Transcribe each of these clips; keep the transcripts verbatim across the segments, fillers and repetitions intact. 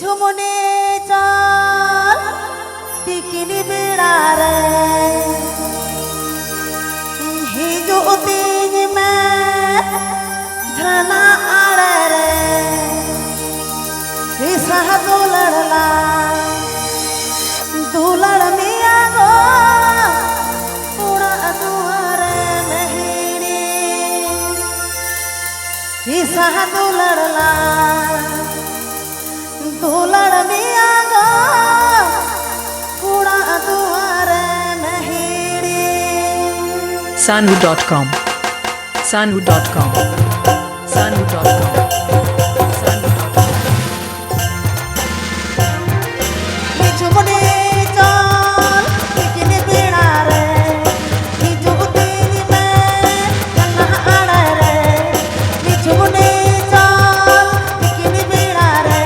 ᱡᱷᱩᱢᱩᱱᱤ ᱪᱟᱞ ᱛᱤᱠᱤᱱ ᱵᱮᱲᱟ ᱨᱮ ᱦᱤᱡᱩᱜ ᱛᱤᱧ ᱢᱮ ᱡᱷᱟᱨᱱᱟ ᱟᱲᱮ ᱨᱮ, ᱤᱥᱟᱦ ᱫᱩᱞᱟᱹᱲ ᱞᱟ ᱫᱩᱞᱟᱹᱲ ᱢᱮᱭᱟ ᱜᱚ ᱚᱲᱟᱜ ᱫᱩᱣᱟᱨᱮ ᱢᱮᱦᱤᱲᱤ, ᱤᱥᱟᱦ ᱫᱩᱞᱟᱹᱲ ᱞᱟ ᱫᱩᱞᱟᱹᱲ ᱢᱮᱭᱟ ᱜᱚ ᱚᱲᱟᱜ ᱫᱩᱣᱟᱨᱮ ᱢᱮᱦᱤᱲᱤ᱾ Sanvu dot com. Sanvu dot com. Sanvu dot com. Sanvu dot com. ᱡᱷᱩᱢᱩᱱᱤ ᱪᱟᱞ ᱛᱤᱠᱤᱱ ᱵᱮᱲᱟ ᱨᱮ ᱦᱤᱡᱩᱜ ᱛᱤᱧ ᱢᱮ ᱡᱷᱟᱨᱱᱟ ᱟᱲᱮ ᱨᱮ᱾ ᱡᱷᱩᱢᱩᱱᱤ ᱪᱟᱞ ᱛᱤᱠᱤᱱ ᱵᱮᱲᱟ ᱨᱮ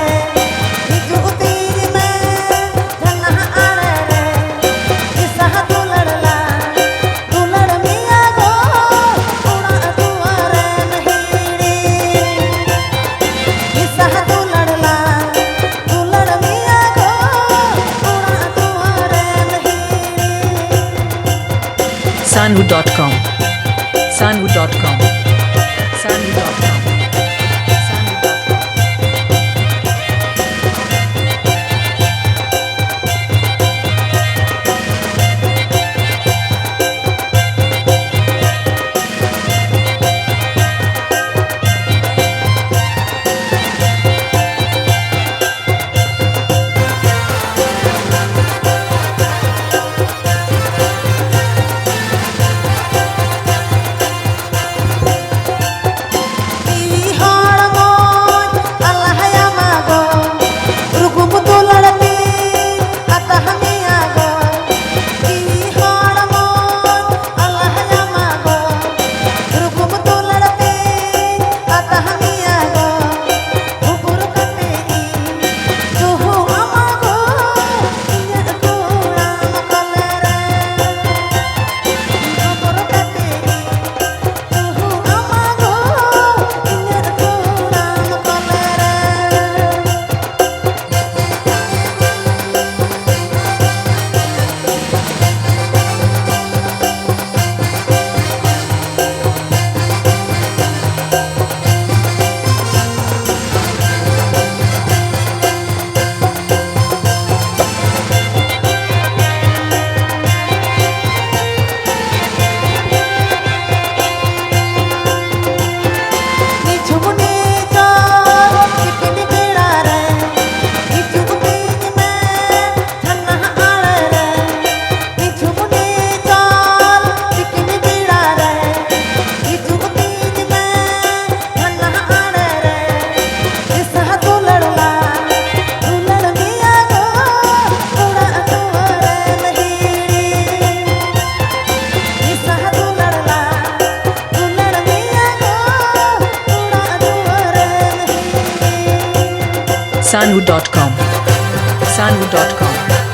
ᱦᱤᱡᱩᱜ ᱛᱤᱧ ᱢᱮ ᱡᱷᱟᱨᱱᱟ ᱟᱲᱮ ᱨᱮ᱾ ᱤᱥᱟᱦ ᱫᱩᱞᱟᱹᱲ ᱞᱟ ᱫᱩᱞᱟᱹᱲ ᱢᱮᱭᱟ ᱜᱚ ᱚᱲᱟᱜ ᱫᱩᱣᱟᱨᱮᱢ ᱦᱤᱲᱤᱧ᱾ ᱤᱥᱟᱦ ᱫᱩᱞᱟᱹᱲ ᱞᱟ ᱫᱩᱞᱟᱹᱲ ᱢᱮᱭᱟ ᱜᱚ ᱚᱲᱟᱜ ᱫᱩᱣᱟᱨᱮᱢ ᱦᱤᱲᱤᱧ᱾ Sanvu dot com. Sanvu dot com. Sanvu dot com. Sanvu dot com. Sanwu dot com. Sanwu dot com.